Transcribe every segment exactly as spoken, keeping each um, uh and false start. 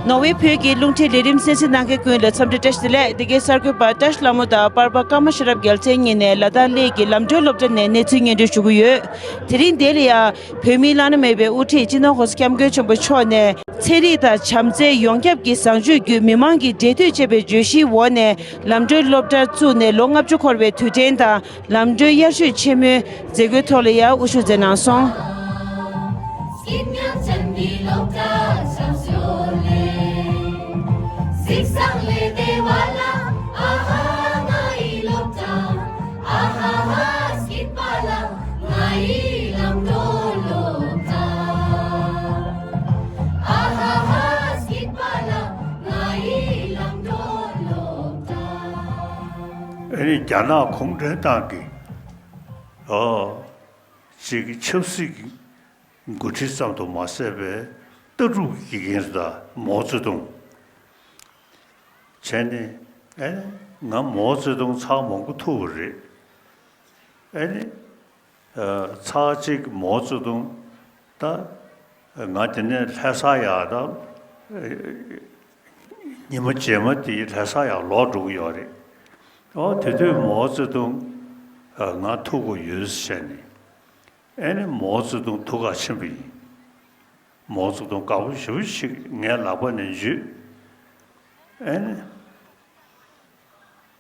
ནོར་ཝེ་བོད་ཀྱི་རླུང་འཕྲིན་ལས་རིམ་གསན་གཟིགས་གནང་མཁན་ཀུན་ལ་འཚམས་འདྲི་བཀྲ་ཤིས་བདེ་ལེགས། འདི་གའི་གསར་འགོད་པ་བཀྲ་ཤིས་ལྷ་མོ་དང་པར་པ་ཀརྨ་ཤེས་རབ་རྒྱལ་མཚན་གཉིས་ནས་ལ་དྭགས་གླེ་གི་ལམ་གྲོན་སློབ་གྲྭ་ནས་གནས་ཚུལ་སྙན་སྒྲོན་ཞུ་གི་ཡོད། དེ་རིང་འདིར་ཡང་བོད་མིའི་བླ་ན་མེད་པའི་དབུ་ཁྲིད་སྤྱི་ནོར་༸གོང་ས་༸སྐྱབས་མགོན་ཆེན་པོ་མཆོག་ནས་ཚན་རིག་དང་བྱམས་བརྩེ་ཡོངས་ཁྱབ་ཀྱི་བཟང་སྤྱོད་བརྒྱུད་མི་མང་གི་འབྲེལ་མཐུད་ཅེས་པའི་བརྗོད་གཞིའི་འོག་ནས་ལམ་གྲོན་སློབ་གྲྭ་བཙུགས་ནས་ལོ་ལྔ་བཅུ་འཁོར་བའི་དུས་དྲན་དང་། ལམ་གྲོན་དབྱར་ཆོས་ཆེན་མོའི་མཛད་སྒོའི་ཐོག་ལ་ཡང་དབུ་བཞུགས་མཛད་གནང་སོང་། ཨ་ནི་རྒྱ་ནག་གུང་ཁྲན་ཏང་གིས་ཨོ་ཅིག་ཆབ་སྲིད་ཀྱི་འགོ་ཁྲིད་ཙམ་དུ་མ་ཟད་པའི་ལྟ་གྲུབ་ཀྱི་དགེ་རྒན་ཟེར། མའོ་ཙེ་ཏུང་བྱས་ནས། ཨེ་ང་མའོ་ཙེ་ཏུང་ཚར་མང་པོ་ཐུག་པ་རེད། ཨེ་ནི་ཚར་གཅིག་མའོ་ཙེ་ཏུང་ད་ང་དེ་ནས་ལྷ་ས་ཡག་ད་ཉི་མ་རྗེས་མ་དེ་ལྷ་ས་ཡག་ལོག་འགྲོ་གི་ཡོད་རེད། ཨོ་དེ་དུས་མའོ་ཙེ་ཏུང་ང་ཐུག་གི་ཡོད་ཟེར་ནས། ཨེ་ནི་མའོ་ཙེ་ཏུང་ཐུག་ག་ཕྱིན་པ་ཡིན། མའོ་ཙེ་ཏུང་དགའ་པོ་ཞེ་པོ་ཞིག་ངའི་ལག་པ་ནས་འཇུས། ཨེ་ནི་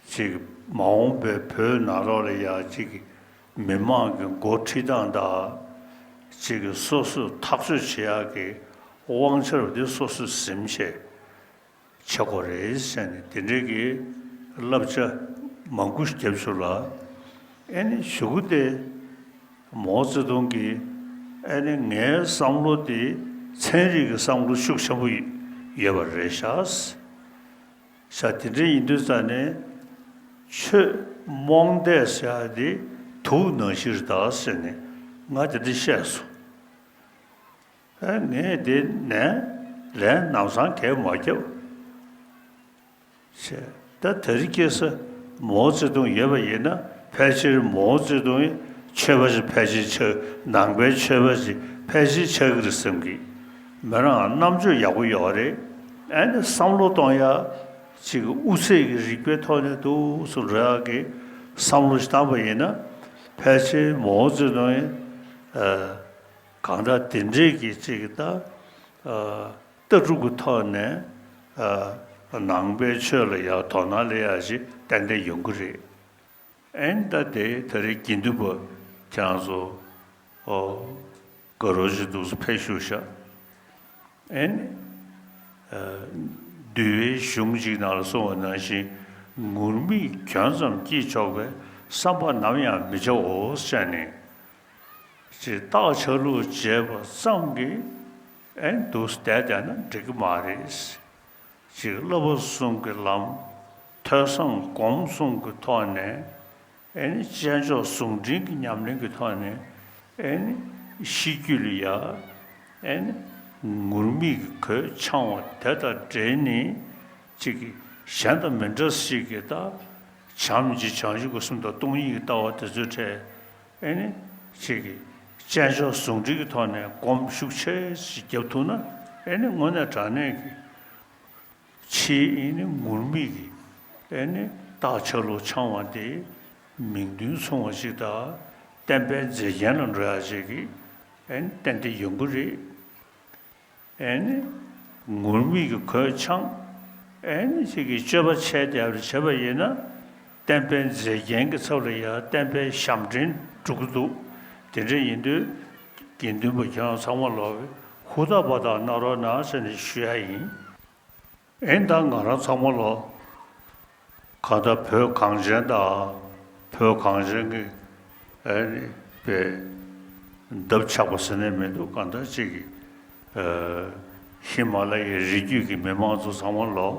ཅིག་མ་འོངས་པའི་བོད་ནང་ལོགས་ལ་ཡ་ཅིག་མི་མང་གི་འགོ་ཁྲིད་སྟངས་དང་། ཅིག་སོ་སོས་ཐག་གཅོད་བྱེད་ཡག་གི་དབང་ཆ་དེ་སོ་སོས་ཟིན་བྱས་བྱེད་དགོས་རེད་ཟེར་ནས་དེ་འདྲའི་གི་བསླབ་བྱ་མང་པོ་ཞིག་བརྒྱབ་བྱུང་ལ། ཨེ་ནི་གཞུག་གུ་དེ་མའོ་ཙེ་ཏུང་གིས་ཨེ་ནི་ངའི་བསམ་བློ་དེ་ཚན་རིག་གི་བསམ་བློ་ཤུགས་ཆེན་པོ་ཡོད་པ་རེད་ཤག་ཤག་དེ་འདྲ་ཡིན་དུས་ཙ་ནས་ཆོས་རྨོངས་དད་ཟེར་ཡག་དེ་དུག་ནང་བཞིན་རེད་ད་ཟེར་ནས་ང་དེ་འདྲ་བཤད་སོང་། ཨ་ངས་དེ་ནས་ལན་ནམ་སང་གས་མ་བརྒྱབ། ཅེས། ད་དེ་རིང་ཁ་སང་མའོ་ཙེ་ཏུང་ཡོད་པ་ཡིན་ན་ཕལ་ཆེར་མའོ་ཙེ་ཏུང་ཆོས་པ་ཞིག་ཕལ་ཆེར་ཆགས། ནང་པའི་ཆོས་པ་ཞིག་ཕལ་ཆེར་ཆགས་ཀྱི་རེད་བསམ་གི། མི་རང་རྣམ་དཔྱོད་ཡག་པོ་ཡོད་རེད། ཨ་ནི་བསམ་བློ་གཏོང་ཡག་ཅིག་དབུ་ཚད་ཀྱི་རིག་པའི་ཐོག་ནས་འདུག་སེ་འགྲོ་ཡག་གི་བསམ་བློ་ཞིག་བཏང་པ་ཡིན་ན་ཕལ་ཆེར་མའོ་ཙེ་ཏུང་ཡིན། ཨ། གང་ལྟར་དེ་འདྲས་ཀྱི་ཅིག་ད་ཨ་ལྟ་གྲུབ་ཀྱི་ཐོག་ནས་ཨ་ནང་པའི་ཆོས་ལ་ཡང་དོ་སྣང་སླེབས་ཡག་ཞིག་ཏན་ཏན་ཡོང་གི་རེད། ཨེ་ནི་ད་དེ་ད་རེས་དགེ་འདུན་པ་ཁྱེད་རང་ཚོ་ཨོ་དགའ་རོགས་ཅིག་འདུག་སེ་ཕེབས་བཞུགས་ཤག་ཨེ་ནི་ཨ་འདུལ་བའི་གཞུང་ཅིག་ནང་ལ་གསུངས་པ་ནང་བཞིན་ངུར་སྨྲིག་གྱོན་ཙམ་སྐྱེས་ཆོག་པའི་བསམ་པ་ནམ་ཡང་མི་བྱའོ་ཟེར་ནས། ཅེས་བརྟག་ཆགས་ལུགས་བྱས་པ་ཙམ་གྱིས་ཨེ་འདུག་སེ་བསྡད་བསྡད་ན་འགྲིག་གི་མ་རེད། ཅིག་བསླབ་པ་གསུམ་གྱི་ལམ། ཐོས་བསམ་སྒོམ་གསུམ་གྱི་ཐོག་ནས་ཨེ་ནི་དཔྱད་འཇོག་ཟུང་འབྲེལ་གྱི་ཉམས་ལེན་གྱི་ཐོག་ནས་ཨེ་ནི་ཤེས་རྒྱུད་ལ་ཡ་ཨེ་ནི་ངུར་སྨྲིག་གི་གོས་འཆང་བ་དེ་དང་འབྲེལ་ནས་ཅིག་གཞན་དང་མི་འདྲ་ཞིག་གི་ད་བྱམས་ཀྱི་བྱང་ཆུབ་ཀྱི་སེམས་དང་སྟོང་ཉིད་ཀྱི་ལྟ་བ་དེ་ཚོའི་གྲས། ཨེ་ནི་ཅིག་གིས་དཔྱད་འཇོག་ཟུང་འབྲེལ་གྱི་ཐོག་ནས་སྒོམ་ཤུགས་ཆེ་ཞིག་བརྒྱབ་ཐུབ་ན་ཨེ་ནི་དངོས་གནས་དྲང་གནས་ཀྱི་ཕྱིའི་ཨེ་ནི་ངུར་སྨྲིག་གི་ཨེ་ནི་བརྟག་ཆགས་ལུགས་འཆང་བ་དེ་མིང་དོན་མཚུངས་པ་ཞིག་དང་བསྟན་པའི་མཛེས་རྒྱན་ལ་འགྲོ་ཡག་ཅིག་གི་ཨེ་ནི་ཏན་ཏན་ཡོང་གི་རེད། ཨེ་ནི་ངུར་སྨྲིག་གི་གོས་འཆང་། ཨེ་ནི་ཅིག་གིས་སྤྱོད་པ་འཆལ་བསྡད་པ་བྱས་པ་ཡིན་ན་བསྟན་པའི་མཛེས་རྒྱན་གྱི་ཚབ་ལ་ཡང་བསྟན་པའི་ཞབས་འདྲེན་འགྲོ་གི་འདུག་དེ་འདྲ་ཡིན་དུས་དགེ་འདུན་པ་ཁྱེད་རང་ཚང་མ་ལོག་ཧུར་ཐག་པ་དང་གནང་རོགས་གནང་ཟེར་ནས་ཞུ་ཡ་ཡིན། ཨེ་ད་ང་རང་ཚང་མ་ལོག་གང་ལྟར་བོད་གངས་ཅན་དང་བོད་གངས་ཅན་གྱི་ཨེ་ནི་པའི་འདབ་ཆགས་པ་ཟེར་ནས་མི་འདུག་གང་ལྟར་ཅིག་གི་ཨེ་ཧི་མ་ལ་ཡའི་རི་རྒྱུད་ཀྱི་མི་མང་ཚོ་ཚང་མ་ལོག་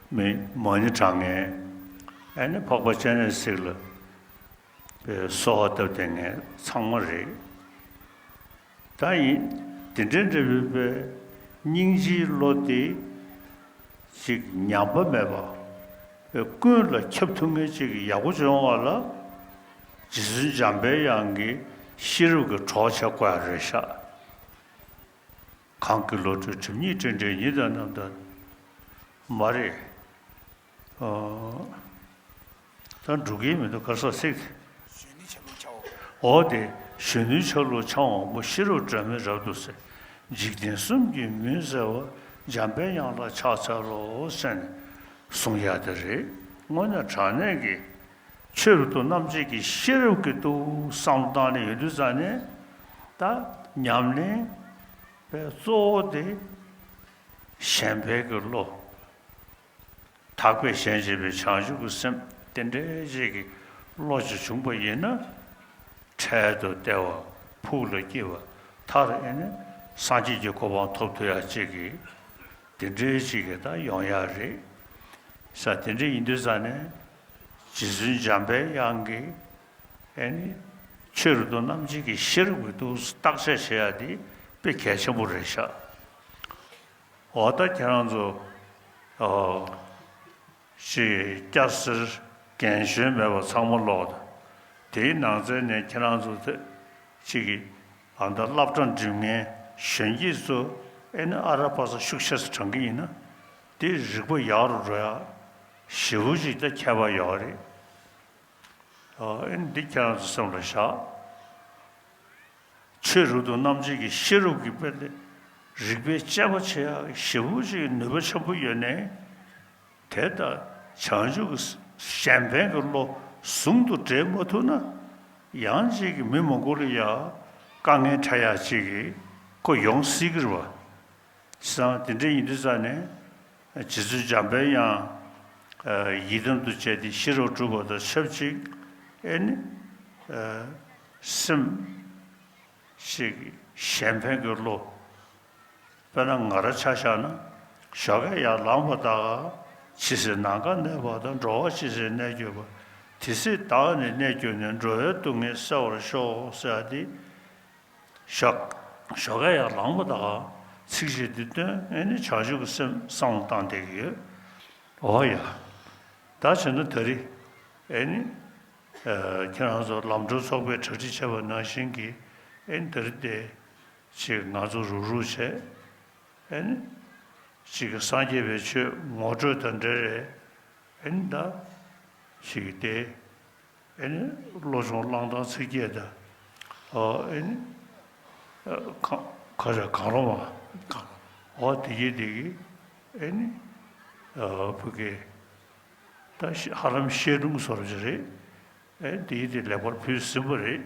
མི་མ་ཎི་བགྲང་མཁན་ཨེ་ནི་འཕགས་པ་སྤྱན་རས་གཟིགས་ལ་པའི་གསོལ་བ་བཏབ་བསྡད་མཁན་ཚང་མ་རེད། ད་ཡིན། དེ་འདྲའི་འདྲ་བའི་པའི་ སྙིང་རྗེའི་བློ་དེ་ཅིག་ཉམས་པ་མེད་པ། ཀུན་ལ་ཁྱབ་ཐུབ་མཁན་ཅིག་ཡག་པོ་བྱུང་བ་ལ། རྗེ་བཙུན་འཇམ་པའི་དབྱངས་ཀྱི་ཤེས་རབ་ཀྱི་གྲོགས་བྱེད་དགོས་ཡ་རེད་ཤག། གང་གི་བློ་གྲོས་སྒྲིབ་གཉིས་སྤྲིན་བྲལ་ཉིད་དང་རྣམ་དག་མ་རེད། ཨོ། ད་འགྲོ་གི་མི་འདུག་ག་ས་ཚིག་དེ། གཞོན་ནུའི་ཆ་ལུགས་འཆང་དབང་པོ། འོ་དེ་གཞོན་ནུའི་ཆ་ལུགས་འཆང་དབང་པོ་ཤེས་རབ་སྒྲོན་མེ་རབ་ཏུ་གསལ། འཇིག་རྟེན་གསུམ་གྱི་མུན་སེལ་བ། འཇམ་པའི་དབྱངས་ལ་ཕྱག་འཚལ་ལོ་ཟེར་ནས་གསུང་ཡ་དེ་རེད། དངོས་གནས་དྲང་གནས་ཀྱི་ཆོས་རབ་ཏུ་རྣམ་འབྱེད་ཀྱི་ཤེས་རབ་ཀྱི་ཏུ་བསམ་བློ་བཏང་ནས་ཡོད་དུས་ཙང་ནས་ད་ཉམས་ལེན་པའི་གཙོ་བོ་དེ་གཞན་ཕན་གྱི་བློ། དག་པས་གཞན་གཅེས་པའི་བྱང་ཆུབ་ཀྱི་སེམས་དེ་འདྲའི་ཅིག་གི་བློ་ཅིག་བྱུང་པ་ཡིན་ན། འཕྲལ་དུ་བདེ་བ་ཕུགས་ལ་སྐྱེ་བ་མཐར་ཨེ་ནི་སངས་རྒྱས་ཀྱི་གོ་འཕང་ཐོབ་ཐུབ་ཡ་ཅིག་གི་དེ་འདྲའི་ཅིག་གི་ད་ཡོང་ཡ་རེད་ས། དེ་འདྲ་ཡིན་དུས་ཙང་ནས་རྗེ་བཙུན་འཇམ་པའི་དབྱངས་ཀྱི་ཨེ་ནི་ཆོས་རབ་ཏུ་རྣམ་འབྱེད་ཀྱི་ཤེས་རབ་ཀྱི་ཏུ་བརྟག་དཔྱད་བྱེད་ཡ་དེ་དཔེ་གལ་ཆེན་པོ་རེད་ཤག། འོ་ད་ཁྱེད་རང་ཚོ་ཨོ་ཅིག་སྐྱ་སེར་རྒན་གཞོན་མེད་པར་ཚང་མ་ཀློག་དང་། དེའི་ནང་ཚན་ནས་ཁྱེད་རང་ཚོ་ད་ཅིག་གི་ཨ་ད་སློབ་གྲྭ་འགྲིམ་མཁན་གཞོན་སྐྱེས་ཚོ་ཨེ་ནི་ཨ་ར་པ་ས་ཤུགས་ཆེ་ས་དྲངས་ཀྱི་ཡིན་ན་དེ་རིག་པ་ཡག་རུ་འགྲོ་ཡ་ཞེ་པོ་ཅིག་ད་ཁྱད་པར་ཡོད་རེད། ཨོ་ཨེ་ནི་འདི་ཁྱེད་རང་ཚོ་སེམས་ལ་བཞག། ཆོས་རབ་ཏུ་རྣམ་འབྱེད་ཀྱི་ཤེས་རབ་ཀྱི་དཔེ་ལས་རིག་པའི་དཔྱད་པ་བྱེད་ཡག་ཞེ་པོ་ཅིག་ནུས་པ་ཆེན་པོ་ཡོད་ནའི། དེ་ལྟར་བྱང་ཆུབ་ཀྱི་གཞན་ཕན་གྱི་བློ་ཟུང་དུ་འབྲེལ་མ་ཐུབ་ན། ཡང་ཅིག་གི་མི་མང་པོ་ལ་ཡང་དཀའ་ངལ་འཕྲད་ཡག་ཅིག་གི་ཁོ་ཡོང་སྲིད་ཀྱི་རེད་བ། བྱས་ཙང་དེ་འདྲ་ཡིན་དུས་ཙང་ནས་རྗེ་བཙུན་འཇམ་པའི་དབྱངས་ཡི་དམ་དུ་བྱས་ཏེ་ཤེས་རབ་སྒྲུབ་པ་དང་ཆབས་ཅིག་ཨེ་ནི་སེམས་ཅིག་གཞན་ཕན་གྱི་བློ། དཔེར་ན་ང་རང་ཆ་བཞག་ན་ཞོགས་ཀས་ཡར་ལངས་པ་ད་ག་ཇི་སྲིད་ནམ་མཁའ་གནས་པ་དང་། འགྲོ་བ་ཇི་སྲིད་གནས་གྱུར་པ། དེ་སྲིད་བདག་ནི་གནས་གྱུར་ནས། འགྲོ་བའི་སྡུག་བསྔལ་སེལ་བར་ཤོག་ཟེར་བ་དེ། ཞོགས་ཞོགས་ཀས་ཡར་ལངས་པ་ད་ག་ཚིགས་བཅད་འདི་བཏོན་ཨེ་ནི་བྱང་ཆུབ་ཀྱི་སེམས་བསམ་བློ་བཏང་བསྡད་ཀྱི་ཡོད། འོ་ཡ། ད་བྱས་ན་ད་རེས་ཨེ་ནི་ཁྱེད་རང་ཚོ་ལམ་གྲོན་ཚོགས་པས་གྲ་སྒྲིག་བྱས་པ་ནང་བཞིན་གྱི་ཨེ་ནི་ད་རེས་དེ་ཅིག་ང་ཚོ་རུག་རུག་བྱས་ཨེ་ནི་ཅིག་གི་སངས་རྒྱས་པའི་ཆོས་ངོ་སྤྲོད་དང་འབྲེལ་རེད། ཨེ་ནི་ད་ཅིག་གི་དེ། ཨེ་ནི་བློ་སྦྱོང་བླང་དང་ཚིག་བརྒྱད་དང་། ཨོ་ཨེ་ནི་ཨ་གང་ག་རེ་གང་རུང་བ། གང་རུང་། ཨོ་དེ་གི་དེ་གི་ཨེ་ནི་ཨ་བུ་གེ་ད་ཤ་ཧ་ལམ་ཤེས་རུང་བཟོ་འདྲ་ཅིག་རེད། ཨེ་དེ་གི་དེ་ལེགས་པར་ཕུལ་ཟིན་པ་རེད།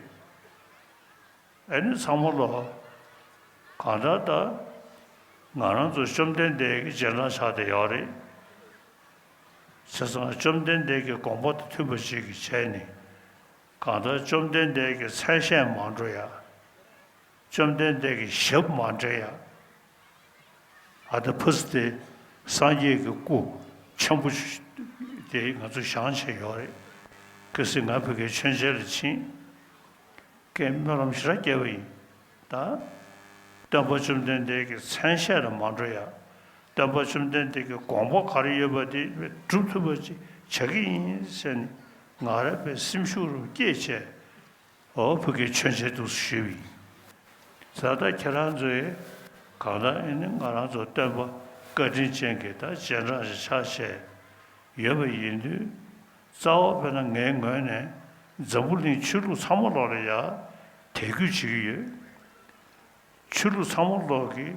ཨེ་ནི་ཚང་མ་ལོ། གང་ལྟར་ད་ང་རང་ཚོ་བཅོམ་ལྡན་འདས་ཀྱི་རྗེས་འབྲང་ཆགས་བསྡད་ཡོད་རེད། བྱས་ཙང་བཅོམ་ལྡན་འདས་ཀྱི་དགོངས་པ་དང་མཐུན་པ་ཅིག་གིས་བྱས་ནས། གང་ལྟར་བཅོམ་ལྡན་འདས་ཀྱི་མཚན་ཤས་མ་འགྲོ་ཡ། བཅོམ་ལྡན་འདས་ཀྱི་ཞབས་མ་འདྲེན་ཡ། ཨ་ད་ཕུ་སི་དེ་སངས་རྒྱས་ཀྱི་སྐུ་ཆེན་པོ་དེ་ང་ཚོ་བཞེངས་བྱས་ཡོད་རེད། གལ་སྲིད་ང་ཕ་གིའི་མཆོད་མཇལ་ལ་ཕྱིན། ཀྱེ་སྨོན་ལམ་ཞེ་དྲག་སྐྱེ་བ་ཡིན། ད་སྟོན་པ་བཅོམ་ལྡན་འདས་ཀྱི་མཚན་ཤས་ལ་མ་འགྲོ་ཡ། སྟོན་པ་བཅོམ་ལྡན་འདས་ཀྱི་དགོངས་པ་ག་རེ་ཡོད་པ་དེ་སྒྲུབ་ཐུབ་པ་ཅིག་བྱ་གི་ཡིན་ཟེར་ནས་ང་རང་པའི་སེམས་ཤུགས་རུ་བསྐྱེད་བྱས། འོ་ཕ་གིའི་མཆོད་མཇལ་འདུག་ཞུས་པ་ཡིན། ད་ལྟ་ཁྱེད་རང་ཚོས་གང་ལྟར་ཨེ་ནི་ང་རང་ཚོ་སྟོན་པ་བཀའ་དྲིན་ཅན་གྱི་ད་རྗེས་འབྲང་ཞིག་ཆགས་བྱས་ཡོད་པ་ཡིན་དུས། རྩ་བ་དཔེར་ན་ངའི་ངོས་ནས་འཛམ་བུ་གླིང་ཆོས་ལུགས་ཚང་མ་ལོག་ལ་ཡ་དད་གུས་བྱེད་ཀྱི་ཡོད། ཆོས་ལུགས་ཚང་མ་ལོག་གིས་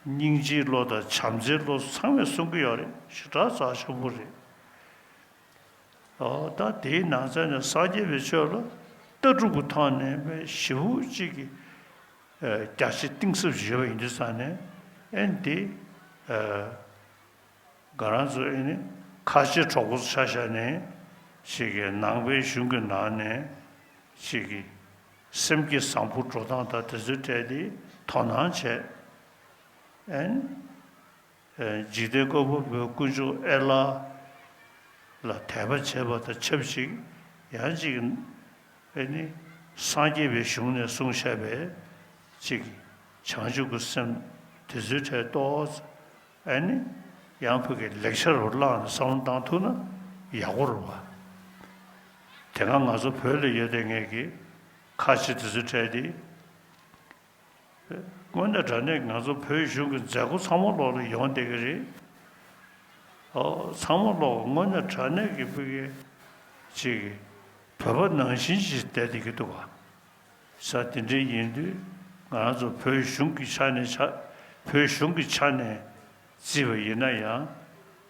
སྙིང་རྗེའི་བློ་དང་བྱམས་བརྩེའི་བློ་ཚང་མས་གསུང་གི་ཡོད་རེད། ཞེ་དྲག་རྩ་ཆེན་པོ་རེད། ཨོ་ད་དེའི་ནང་ཚན་ནས་སངས་རྒྱས་པའི་ཆོས་ལ་ལྟ་གྲུབ་ཀྱི་ཐོག་ནས་དཔེ་ཞེ་པོ་ཅིག་གི་ཨེ་རྒྱ་ཆེ་གཏིང་ཟབ་ཅིག་ཡོད་པ་ཡིན་དུས་ཙང་ནས་ཨེ་འདི་ཨེ་ང་རང་ཚོ་ཨེ་ནི་ཁ་ཆེ་གྲོགས་པོ་ཆ་བཞག་ནས་ཅིག་གི་ནང་པའི་གཞུང་གི་ནང་ནས་ཅིག་གི་སེམས་བསྐྱེད་བཟང་པོ་འགྲོ་སྟངས་དང་དེ་ཚོའི་གྲས་དེ་དོ་སྣང་བྱས། ཨེ་ནི། འཇིག་རྟེན་བཀོད་པ་པོའི་དཀོན་མཆོག་ཨེ་ལ་ལ་དད་པ་བྱེད་པ་དང་ཆབས་ཅིག་ཡང་ཅིག་ཨེ་ནི་སངས་རྒྱས་པའི་གཞུང་ནས་གསུངས་བཞག་པའི་ཅིག་བྱང་ཆུབ་ཀྱི་སེམས་ དེ་ཚོའི་གྲས་ཏོག་ཙམ་ཨ་ནི་ཡང་བོད་ཀྱི་ལེགས་ཆ་རུ་བླངས་ནས་བསམ་བློ་བཏང་ཐུབ་ན་ཡག་པོ་རེད་བ། དེ་སྔ་ང་ཚོ་བོད་ལ་ཡོད་དེ་ངས་ཀྱི་ཁ་ཆེ་དེ་ཚོའི་གྲས་དེ། དངོས་གནས་དྲང་གནས་ང་ཚོ་བོད་གཞུང་གི་མཛད་སྒོ་ཚང་མ་ལོག་ལ་ཡོང་བསྡད་ཀྱི་རེད། ཨོ་ཚང་མ་ལོག་དངོས་གནས་དྲང་གནས་ཀྱི་བོད་ཀྱི་ཅིག་བོད་པ་ནང་བཞིན་ཞིག་བསྡད་བསྡད་ཀྱི་འདུག་ག་ས་དེ་འདྲའི་ཡིན་དུས་ང་རང་ཚོ་བོད་གཞུང་གི་ཆ་ནས་ཆ་བོད་གཞུང་གི་ཆ་ནས་བརྩིས་པ་ཡིན་ན་ཡང་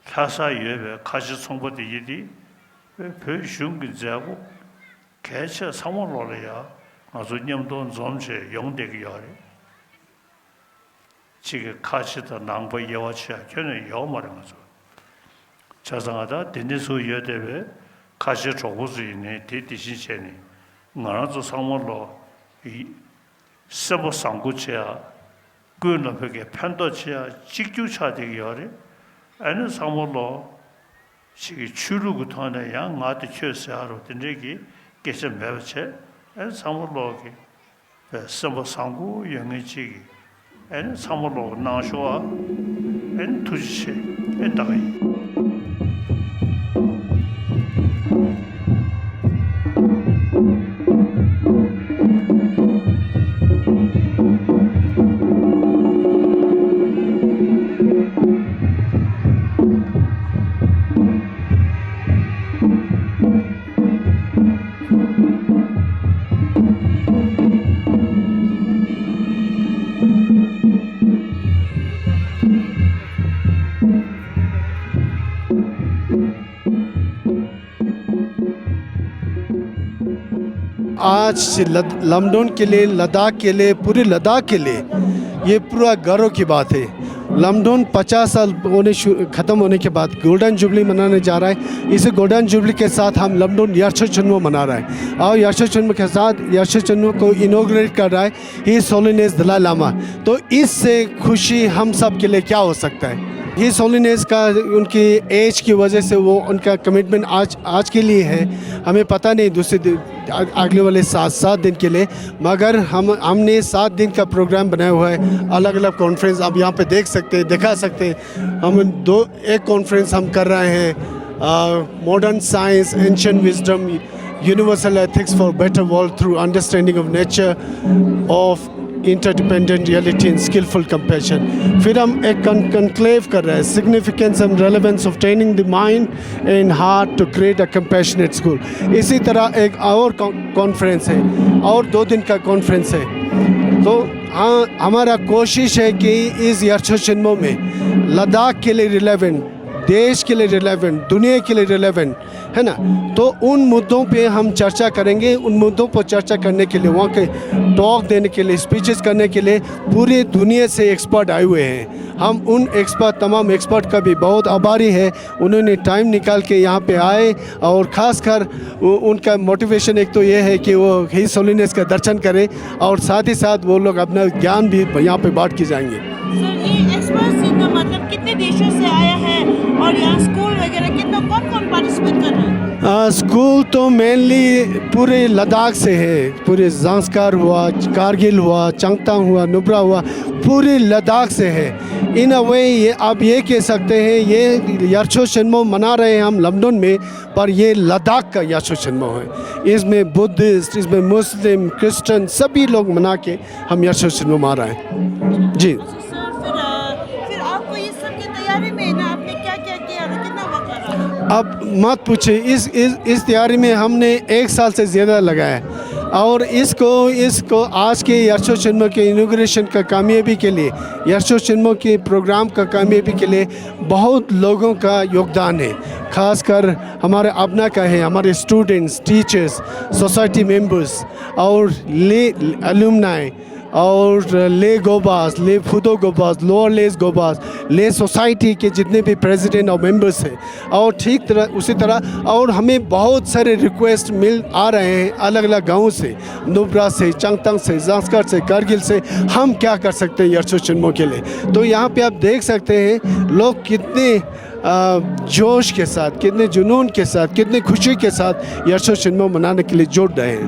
ལྷ་སར་ཡོད་པའི་ཁ་ཆེ་ཚོང་པ་དེ་ཡིན་དེ་བོད་གཞུང་གི་མཛད་སྒོ་གལ་ཆེ་ཚང་མ་ལོག་ལ་ཡང་ང་ཚོ་མཉམ་དུ་འཛོམས་བྱས་ཡོང་བསྡད་ཀྱི་ཡོད་རེད། གཅིག་གི་ཁ་ཆེ་དང་ནང་པ་དབྱེ་བ་ཕྱེ་ཡ་ཁྱོན་ནས་ཡོད་མ་རེད་ང་ཚོ། བྱས་ཙང་ང་ད་དེ་འདྲ་ཚོ་ཡོད་བསྡད་པའི་ཁ་ཆེ་གྲོགས་པོ་ཚོ་ཡིན་ནའི་དེ་དེ་བཞིན་བྱས་ནས་ང་རང་ཚོ་ཚང་མ་ལོ་ཡི་སེམས་པ་བཟང་པོ་བྱེད་ཡ། ཀུན་ལ་བོད་ཀྱི་ཕན་ཐོགས་བྱེད་ཡ་གཅིག་གྱུར་ཆགས་བསྡད་ཀྱི་ཡོད་རེད། ཨ་ནི་ཚང་མ་ལོ་ཞིག་གི་ཆོས་ལུགས་ཀྱི་ཐོག་ནས་ཡང་ང་དེ་ཁྱོད་ཟེར་ཡ་རོ་དེ་འདྲའི་གི་སྐད་ཆ་མེད་པ་བྱས་ཨ་ནི་ཚང་མ་ལོ་གི་པའི་སེམས་པ་བཟང་པོ་ཡོད་མཁན་ཅིག་གིས་ཨེ་ནི་ཚང་མ་ལོག་གནང་ཤོག་ཨ། ཨེ་ནི་ཐུགས་རྗེ་ཆེ་ཨེ་ད་ག་ཡིན། आज से लद-, लमडोन के लिए, लद्दाख के लिए, पूरे लद्दाख के लिए ये पूरा गर्व की बात है। लमडोन पचास साल होने शु-, खत्म होने के बाद गोल्डन जुबली मनाने जा रहा है। इसी गोल्डन जुबली के साथ हम लमडोन यारछो चुनमो मना रहा है। और यारछो चुनमो के साथ यारछो चुनमो को इनॉग्रेट कर रहा है His Holiness Dalai Lama। तो इससे खुशी हम सब के लिए क्या हो सकता है? His Holiness का उनकी एज की वजह से वो उनका कमिटमेंट आज, आज के लिए है। हमें पता नहीं दूसरे दिन, अग-, अगले वाले सात, सात दिन के लिए, मगर हम, हमने सात दिन का प्रोग्राम बनाया हुआ है। अलग-अलग कॉन्फ्रेंस आप यहाँ पे देख सकते हैं, दिखा सकते हैं। हम दो, एक कॉन्फ्रेंस हम कर रहे हैं, अ, Modern Science, Ancient Wisdom, Universal Ethics for Better World Through Understanding of Nature, of Interdependent Reality and Skillful Compassion। फिर हम एक कन-, कॉन्क्लेव कर रहे हैं, Significance and Relevance of Training the Mind and Heart to Create a Compassionate School। इसी तरह एक और कॉन-, कॉन्फ्रेंस है और दो दिन का कॉन्फ्रेंस है। तो हाँ, हमारा कोशिश है कि इस यारछो चुनमो में लद्दाख के लिए रिलेवेंट, देश के लिए रिलेवेंट, दुनिया के लिए रिलेवेंट, है ना? तो उन मुद्दों पे हम चर्चा करेंगे। उन मुद्दों पर चर्चा करने के लिए, वहाँ के टॉक देने के लिए, स्पीचेस करने के लिए पूरी दुनिया से एक्सपर्ट आए हुए हैं। हम उन एक्सपर्ट, तमाम एक्सपर्ट का भी बहुत आभारी है। उन्होंने टाइम निकाल के यहाँ पे आए और खासकर उ-, उनका मोटिवेशन एक तो ये है कि वो हिज होलीनेस का दर्शन करें और साथ ही साथ वो लोग अपना ज्ञान भी यहाँ पे बांट के जाएंगे। सर, ये एक्सपर्ट्स इनका मतलब कितने देशों से आया है और यहाँ स्कूल वगैरह कितना, कौन कौन पार्टिसिपेट कर रहे हैं? आ, स्कूल तो मेनली पूरे लद्दाख से है, पूरे जांस्कार हुआ, कारगिल हुआ, चांगतांग हुआ, नुब्रा हुआ, पूरे लद्दाख से है। इन अ वे ये आप ये कह सकते हैं, ये यारछो चुनमो मना रहे हैं हम लंदन में, पर ये लद्दाख का यारछो चुनमो है। इसमें बुद्धिस्ट, इसमें मुस्लिम, क्रिश्चियन सभी लोग मना के हम यारछो चुनमो मना रहे हैं जी। सर, फिर, अ, फिर आपको इस सब की तैयारी में ना आपने क्या-क्या किया और कितना वक्त लगा? अब मत पूछिए, इस, इस, इस तैयारी में हमने एक साल से ज़्यादा लगाया है। और इसको, इसको आज के यारछो चुनमो के इनॉग्रेशन का कामयाबी के लिए, यारछो चुनमो के प्रोग्राम का कामयाबी के लिए बहुत लोगों का योगदान है। खासकर हमारे अपना का है, हमारे स्टूडेंट्स, टीचर्स, सोसाइटी मेंबर्स और ले एलुमनाई और ले गोबास, ले फुदो गोबास, लोअर लेस गोबास, ले सोसाइटी के जितने भी प्रेसिडेंट और मेंबर्स हैं, और ठीक तरह, उसी तरह, और हमें बहुत सारे रिक्वेस्ट मिल आ रहे हैं अलग-अलग गाँव से, नुब्रा से, चांगतांग से, जांस्कर से, कारगिल से, हम क्या कर सकते हैं यारछो चुनमो के लिए। तो यहाँ पे आप देख सकते हैं लोग कितने, अ, जोश के साथ, कितने जुनून के साथ, कितने खुशी के साथ यारछो चुनमो मनाने के लिए जुट रहे हैं।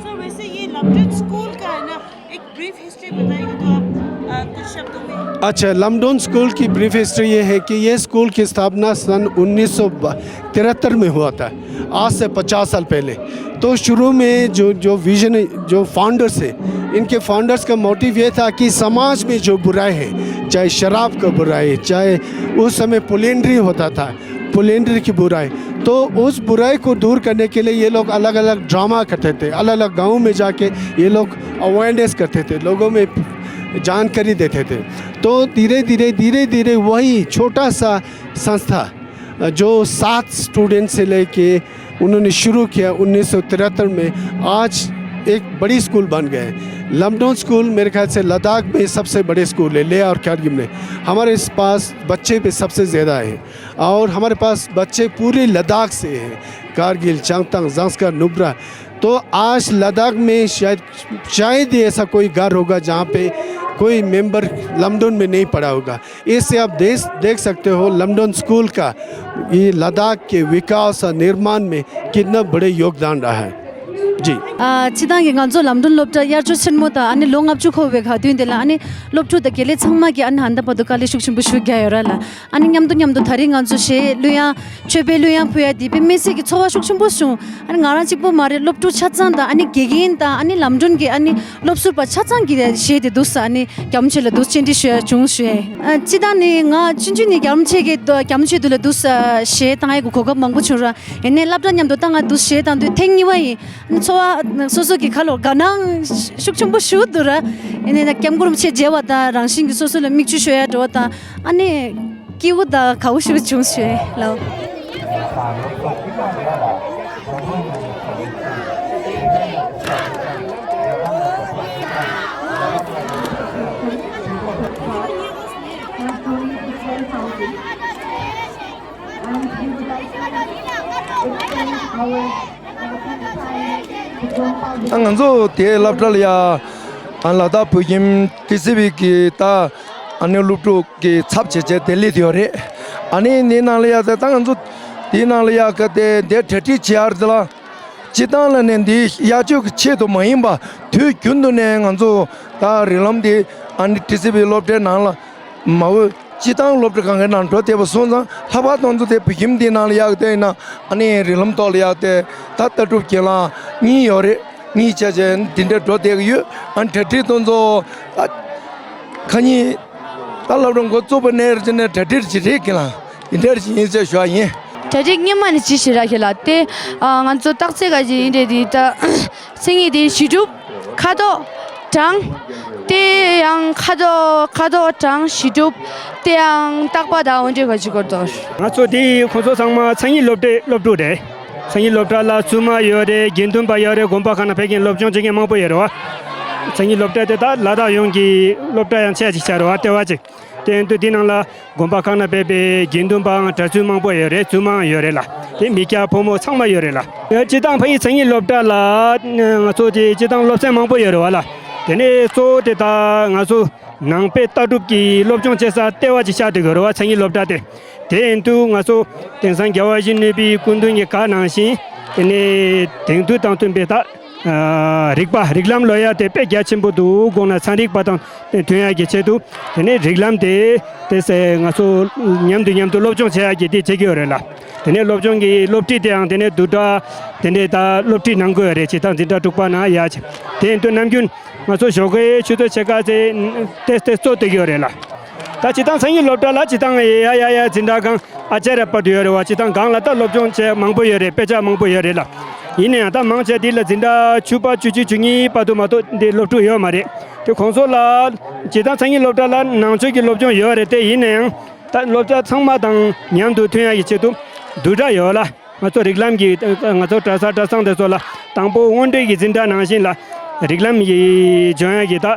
सर, वैसे ये लमडन स्कूल का है ना, एक ब्रीफ हिस्ट्री बताइए तो आप, अ, कुछ शब्दों में। अच्छा, लमडोन स्कूल की ब्रीफ हिस्ट्री ये है कि ये स्कूल की स्थापना सन उन्नीस सौ तिहत्तर में हुआ था, आज से पचास साल पहले। तो शुरू में जो जो विजन, जो फाउंडर्स है, इनके फाउंडर्स का मोटिव ये था कि समाज में जो बुराई है, चाहे शराब का बुराई, चाहे उस समय पोलेंड्री होता था, पोलेंड्री की बुराई, तो उस बुराई को दूर करने के लिए ये लोग अलग अलग ड्रामा करते थे, अलग अलग गाँव में जाके ये लोग अवेयरनेस करते थे, लोगों में जानकारी देते थे। तो धीरे धीरे धीरे धीरे वही छोटा सा संस्था, जो सात स्टूडेंट से लेके उन्होंने शुरू किया उन्नीस सौ तिहत्तर में, आज एक बड़ी स्कूल बन गए हैं। लमडोन स्कूल मेरे ख्याल से लद्दाख में सबसे बड़े स्कूल है, लेह और कारगिल में। हमारे इस पास बच्चे भी सबसे ज़्यादा हैं और हमारे पास बच्चे पूरे लद्दाख से हैं, कारगिल, चांगथांग, जांस्कर, नुब्रा। तो आज लद्दाख में शायद, शायद ही ऐसा कोई घर होगा जहाँ पे कोई मेंबर लमडोन में नहीं पढ़ा होगा। इससे आप देख देख सकते हो लमडोन स्कूल का ये लद्दाख के विकास और निर्माण में कितना बड़े योगदान रहा है। जी। ཨ། སྤྱིར་བཏང་གི་ང་ཚོ་ལམ་སྒྲོན་སློབ་གྲྭ་དབྱར་ཆ་ཆེན་མོ་དང་ཨ་ནི་ལོ་ལྔ་བཅུ་འཁོར་བའི་ག་དུས་འདི་ལ་ཨ་ནི་སློབ་ཕྲུག་དང་དགེ་ལས་ཚང་མ་གི་ཨ་ནི་ཧན་ད་བར་དུ་དཀའ་ལས་ཤུགས་ཆེན་པོ་ཞིག་བརྒྱབ་ཡོད་ར་ལ། ཨ་ནི་མཉམ་དུ་མཉམ་དུ་ད་རེས་ང་ཚོ་གཞས་གླུ་དབྱངས་མཆོད་པའི་གླུ་དབྱངས་ཕུལ་ཡ་དེ་དཔེ་མི་སྲིད་ཀྱི་ཚོར་བ་ཤུགས་ཆེན་པོ་བྱུང་། ཨ་ནི་ང་རང་གཅིག་པོ་མ་རེད། སློབ་ཕྲུག་ཆ་ཚང་དང་ཨ་ནི་དགེ་རྒན་དང་ཨ་ནི་ལམ་སྒྲོན་གྱི་ཨ་ནི་སློབ་ཟུར་པ་ཆ་ཚང་གི་གཞས་དེ་འདུག་ས་ཨ་ནི་རྒྱ་མོ་ཆེ་ལ་འདུག་སྤྱན་འདྲེན་ཞུ་ཡ་བྱུང་ཞུ་ཡ། ཨ། སྤྱིར་བཏང་ནི་ང་ཆུང་ཆུང་ནས་རྒྱ་མོ་ཆེ་གི་རྒྱ་མོ་ཆེ་དུ་ལ་འདུག་ས་གཞས་བཏང་ཡ་གི་གོ་སྐབས་མང་པོ་བྱུང་ར། ཡིན་ནའི་སློབ་གྲྭ་མཉམ་དུ་ད་ང་འདུག་གཞས་བཏང་དུས་ཐེངས་གཉིས་པ་ཡིན། ཚོར་བ་སོ་སོ་གི་ཁ་ལོ་དགའ་སྣང་ཤུགས་ཆེན་པོ་ཞུ་འདུག་ར། ཡིན་ནའི་ན་སྐྱབས་མགོན་རིན་པོ་ཆེ་མཇལ་བ་དང་རང་བཞིན་གྱི་སོ་སོ་ལ་མིག་ཆུ་ཤོར་ཡ་འགྲོ་བ་དང་ཨ་ནི་སྐྱིད་པོ་དང་དགའ་བོ་ཞིག་བྱུང་ཞེས་ལབ། ད་ང་ཚོ་དེའི་སློབ་གྲྭ་ལ་ཡ། ཨ། ལ་དྭགས་བོད་ཁྱིམ་ཏི་སི་ཝི་གི་ད་ཨ་ནི་སློབ་ཕྲུག་གི་ཚབ་བྱས་བྱས་དེ་སླེབས་ཡོད་རེད། ཨ་ནི་འདི་ནང་ལ་ཡ་ད་ད་ང་ཚོ་དེའི་ནང་ལ་ཡ་ག་དེ་འདི་གྲ་སྒྲིག་བྱེད་ཡ་རེད་ལ། སྤྱིར་བཏང་ལ་ནས་འདི་གཡག་གཅོད་ཀྱི་ཆེད་དུ་མ་ཡིན་པ་དུས་རྒྱུན་དུ་ནས་ང་ཚོ་ད་རིགས་ལམ་འདི་ཨ་ནི་ཏི་སི་ཝི་སློབ་གྲྭའི་ནང་ལ་མ་འོས། སྤྱིར་བཏང་སློབ་གྲྭ་གང་གའི་ནང་འགྲོ་བསྡད་པ་སོང་ཙང་ལྷག་པར་དུ་ང་ཚོ་དེ་བོད་ཁྱིམ་འདིའི་ནང་ལ་ཡག་དེ་ཡིན་ན་ཨ་ནི་རིགས་ལམ་ཐོག་ལ་ཡག་དེ་ད་ལྟ་གྲུབ་རྒན་ལགས་གཉིས་ཡོད་རེད། གཉིས་བྱས་བྱས་འདི་འདྲ་འགྲོ་བསྡད་ཀྱི་ཡོད། ཨ་ནི་གྲ་སྒྲིག་དེ་ཚོ་ད་ཁ་ཉིན་ད་སློབ་གྲྭ་འགོ་བཙུགས་པ་ནས་རེད་ཅེ་ནས་གྲ་སྒྲིག་ཅིག་རེད་རྒན་ལགས། འདི་འདྲ་ཅིག་ཡིན་ཟེར་ཞུ་བ་ཡིན། གྲ་སྒྲིག་སྔོན་མ་ནས་ཅིག་ཞིག་རག་གི་ལ་དེ། ཨ། ང་ཚོ་རྟགས་ཚད་ག་ཅིག་ཡིན་རེད་དེ་ད། མཚན་ཉིད་དེ་གཞི་གྲུབ། ཁ་དོག་གྲངས། དེ་ཡང་ཁ་དོག་ཁ་དོག་གྲངས་གཞི་གྲུབ། དེ་ཡང་རྟག་པ་དང་འོ་འདྲ་ག་ཅིག་སྐོར་དོ། ང་ཚོ་དེ་ཁོང་ཚོ་ཚང་མ་མཚན་ཉིད་སློབ་གྲྭའི་སློབ་ཕྲུག་རེད། མཚན་ཉིད་སློབ་གྲྭ་ལ་བཙུན་མ་ཡོད་རེད། དགེ་འདུན་པ་ཡོད་རེད། དགོན་པ་ཁག་ནང་ཕེབས་མཁན་སློབ་སྦྱོང་བྱེད་མཁན་མང་པོ་ཡོད་རེད་བ། མཚན་ཉིད་སློབ་གྲྭ་དེ་ད་ལ་དྭགས་ཡོངས་ཀྱི་སློབ་གྲྭ་ཡང་ཆེ་ཅིག་ཆགས་རེད་བ། ལྟེ་བ་ཅིག་དེ་ཡིན་དུས་དེ་ནང་ལ་དགོན་པ་ཁག་ནང་ཕེབས་པའི་དགེ་འདུན་པའང་གྲྭ་བཙུན་མང་པོ་ཡོད་རེད། བཙུན་མའང་ཡོད་རེད་ལ། དེ་མི་སྐྱ་ཕོ་མོ་ཚང་མ་ཡོད་རེད་ལ། སྤྱིར་བཏང་ཕ་ཡུལ་མཚན་ཉིད་སློབ་གྲྭ་ལ་ང་ཚོ་དེ་སྤྱིར་བཏང་སློབ་ཚན་མང་པོ་ཡོད་རེད་བ་ལ། དེ་ནས་གཙོ་བོ་དེ་ད་ང་ཚོ་ནང་པའི་ལྟ་གྲུབ་ཀྱི་སློབ་སྦྱོང་བྱེད་ས་ལྟེ་བ་ཅིག་ཆགས་བསྡད་ཡོད་རེད་བ། མཚན་ཉིད་སློབ་གྲྭ་དེ། དེ་ཡིན་དུས་ང་ཚོ་དེང་སང་རྒྱལ་བ་ཡིད་བཞིན་ནོར་བུའི་སྐུ་མདུན་གྱི་བཀའ་ནང་བཞིན་དེ་ནས་དེང་དུས་དང་མཐུན་པའི་ད་ཨ། རིག་པ་རིགས་ལམ་སློབ་ཡ་དེ་དཔེ་རྒྱ་ཆེན་པོ་འདུག་དགོངས་ན་ཚན་རིག་པ་དང་མཐུན་ཡ་གི་ཆེད་དུ་དེ་ནས་རིགས་ལམ་དེ་དེ་སེ་ང་ཚོ་མཉམ་དུ་མཉམ་དུ་སློབ་སྦྱོང་བྱེད་ཡ་གི་དེ་བྱེད་ཀྱི་ཡོད་རེད་ལ། དེ་ནས་སློབ་སྦྱོང་གི་སློབ་ཁྲིད་དེའང་དེ་ནས་བསྡུར་གྲྭ་དེ་འདྲའི་ད་སློབ་ཁྲིད་གནང་དགོས་ཡོད་རེད། ཇི་ལྟར་འཛིན་གྲྭ་དྲུག་པ་ནང་ཡ་ཆེ་དེ་ཡིན་དུས་ནམ་རྒྱུན་ང་ཚོ་ཞོགས་ཀའི་ཆུ་ཚོད་ཕྱེད་ཀ་ཚེ་དེ་དེ་གཙོ་བསྡད་ཀྱི་ཡོད་རེད་ལ། ད་སྤྱིར་བཏང་མཚན་ཉིད་སློབ་གྲྭ་ལ་སྤྱིར་བཏང་ཡ་ཡ་ཡ་འཛིན་གྲྭ་སྒང་ཨ་ཅར་ཡ་བར་དུ་ཡོད་རེད་བ། སྤྱིར་བཏང་སྒང་ལ་ད་སློབ་སྦྱོང་བྱེད་མང་པོ་ཡོད་རེད། དཔེ་ཆ་མང་པོ་ཡོད་རེད་ལ། ཡིན་ན་ཡང་ད་མང་ཆེ་འདི་ལ་འཛིན་གྲྭ་བཅུ་པ་བཅུ་གཅིག་བཅུ་གཉིས་བར་དུ་མ་གཏོགས་འདི་སློབ་ཕྲུག་ཡོད་མ་རེད། དེ་ཁོང་ཚོ་ལ་སྤྱིར་བཏང་མཚན་ཉིད་སློབ་གྲྭ་ལ་ནང་ཆོས་ཀྱི་སློབ་སྦྱོང་ཡོད་རེད། དེ་ཡིན་ན་ཡང་ད་སློབ་གྲྭ་ཚང་མ་དང་མཉམ་དུ་མཐུན་ཡ་གི་ཆེད་དུ་བསྡུར་གྲྭ་ཡོད་ལ། ང་ཚོ་རིགས་ལམ་གྱི་ང་ཚོ་གྲྭ་ས་གྲྭ་ཚང་དེ་ཚོ་ལ་དང་པོ་དབང་འབྲེལ་གྱི་འཛིན་གྲྭ་ནང་བཞིན་ལ་རིགས་ལམ་གྱི་སྦྱོང་ཡ་གི་ད་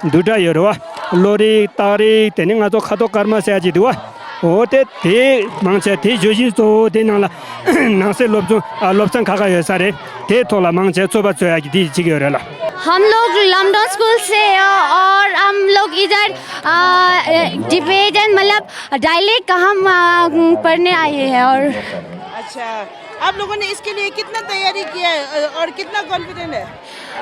བསྡུར་གྲྭ་ཡོད་རེད་བ། བློ་རིག་རྟགས་རིག་དེ་ནི་ང་ཚོ་ཁ་དོག་དཀར་དམར་ཟེར་ཡ་གཅིག་འདུག་བ། འོ་དེ་དེ་མང་ཆེ་དེ་བརྗོད་གཞི་གཙོ་བོ་དེ་ནང་ལ་ནང་གསེས་སློབ་སྦྱོང་ཨ་སློབ་ཚན་ཁག་ཁག་ཡོད་ས་རེད། དེའི་ཐོག་ལ་མང་ཆེ་ཚོད་དཔག་འཚོལ་ཡ་གི་དེ་བྱེད་ཀྱི་ཡོད་རེད་ལ། हम लोग लमडोन स्कूल से हैं और हम लोग इधर, अ, अ, टिबेटन, मतलब, डायलेक्ट का हम, अ, पढ़ने आए हैं और अच्छा, आप लोगों ने इसके लिए कितना तैयारी किया है, अ, और कितना कॉन्फिडेंट है?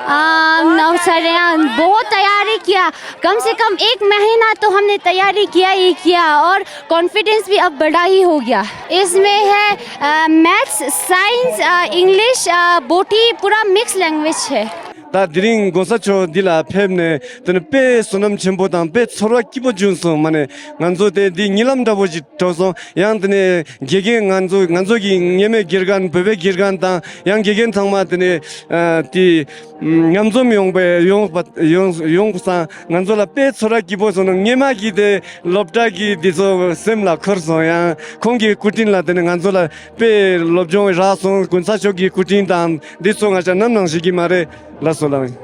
आ, नौ साढ़े, हाँ, बहुत तैयारी किया। कम से कम एक महीना तो हमने तैयारी किया ही किया और कॉन्फिडेंस भी अब बड़ा ही हो गया। इसमें है, अ, मैथ्स, साइंस, अ, इंग्लिश, अ, बोटी, पूरा मिक्स लैंग्वेज है। ད་དེ་རིང་༸གོང་ས་མཆོག་འདི་ལ་ཕེབས་ནས་དེ་ནས་དཔེ་བསོད་ནམས་ཆེན་པོ་དང་དཔེ་ཚོར་བ་སྐྱིད་པོ་བྱུང་སོང་། མ་ནས་ང་ཚོ་དེ་འདི་གཉིད་ལམ་འདྲ་པོ་ཞིག་གྲོལ་སོང་། ཡང་དེ་ནས་དགེ་རྒན་ང་ཚོ་ང་ཚོ་གི་སྔོན་མའི་དགེ་རྒན་བོད་པའི་དགེ་རྒན་དང་ཡང་དགེ་རྒན་ཚང་མ་དེ་ནས་ཨ་དེ་མཉམ་འཛོམས་ཡོང་པའི་ཡོང་པ་ཡོང་ཡོང་སང་ང་ཚོ་ལ་དཔེ་ཚོར་བ་སྐྱིད་པོ་སོང་། སྔོན་མ་གི་དེ་སློབ་གྲྭ་གི་འདི་ཚོ་སེམས་ལ་འཁོར་སོང་། ཡང་ཁོང་གི་སྐུ་དྲིན་ལ་དེ་ནས་ང་ཚོ་ལ་དཔེ་སློབ་སྦྱོང་རག་སོང་།་༸གོང་ས་མཆོག་གི་སྐུ་དྲིན་དང་འདི་ཚོ་ང་ཅག་ནམ་ནང་ཞིག་གི་མ་རེད། ལགས་སོ་ལགས།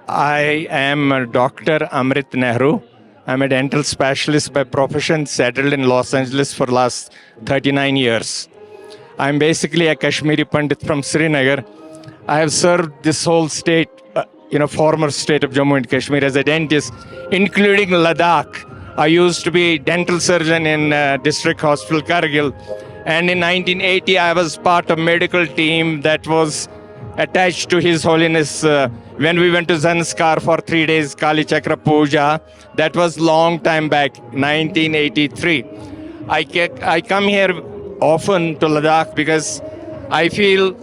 I am Doctor Amrit Nehru. I'm a dental specialist by profession, settled in Los Angeles for last thirty-nine years. I'm basically a Kashmiri Pandit from Srinagar. I have served this whole state, uh, you know, former state of Jammu and Kashmir as a dentist, including Ladakh. I used to be dental surgeon in uh, District Hospital Kargil. And in nineteen eighty, I was part of medical team that was attached to His Holiness uh, when we went to Zanskar for three days, Kali Chakra Puja. That was long time back, nineteen eighty-three. I, ca- I come here often to Ladakh because I feel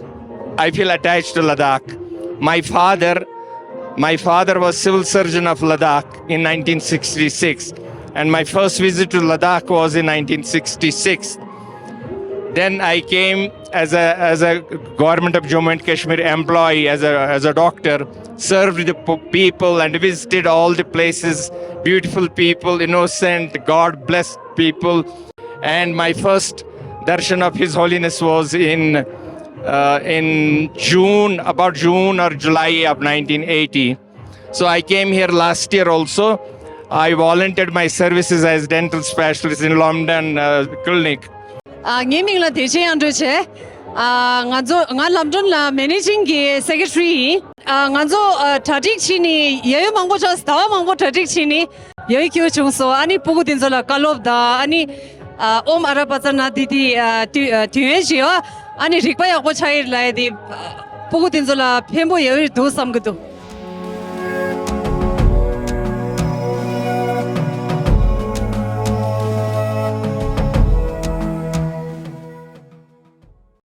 I feel attached to Ladakh. My father, my father was civil surgeon of Ladakh in nineteen sixty-six, and my first visit to Ladakh was in nineteen sixty-six. Then I came as a as a government of Jammu and Kashmir employee, as a as a doctor, served the p- people and visited all the places, beautiful people, innocent, God blessed people. And my first darshan of His Holiness was in uh, in June, about June or July of nineteen eighty. So I came here last year also. I volunteered my services as dental specialist in Lambton uh, Clinic. ཨ། ངའི་མིང་ལ་བདེ་ཆེན་དབྱངས་སྒྲོལ་བྱས། ཨ། ང་ཚོ་ང་ལམ་སྒྲོན་ལ་མེ་ནེ་ཇིང་གི་སེ་ཀེ་ཊི་རི་ཡིན། ཨ། ང་ཚོ་ཨ་གྲ་སྒྲིག་བྱས་ནས་ཡ་ཡོ་མང་པོ་ཆགས། ཟླ་བ་མང་པོ་གྲ་སྒྲིག་བྱས་ནས་ཡ་ཡོ་ཁྱེར་བྱུང་སོང་། ཨ་ནི་སྤུ་གུ་དེ་ཚོ་ལ་བཀའ་སློབ་དང་། ཨ་ནི་ཨ་ཨོམ་ཨ་ར་པ་ཙ་ན་དྷཱིཿ་ཨ་དུས་ཨ་དུས་ཡུན་བཞི་བ། ཨ་ནི་རིག་པ་ཡག་པོ་ཆགས་ཡིན་ལབ་ཡ་དེ་ཨ་སྤུ་གུ་དེ་ཚོ་ལ་ཕན་པོ་ཡོད་འདུག་བསམ་གྱི་འདུག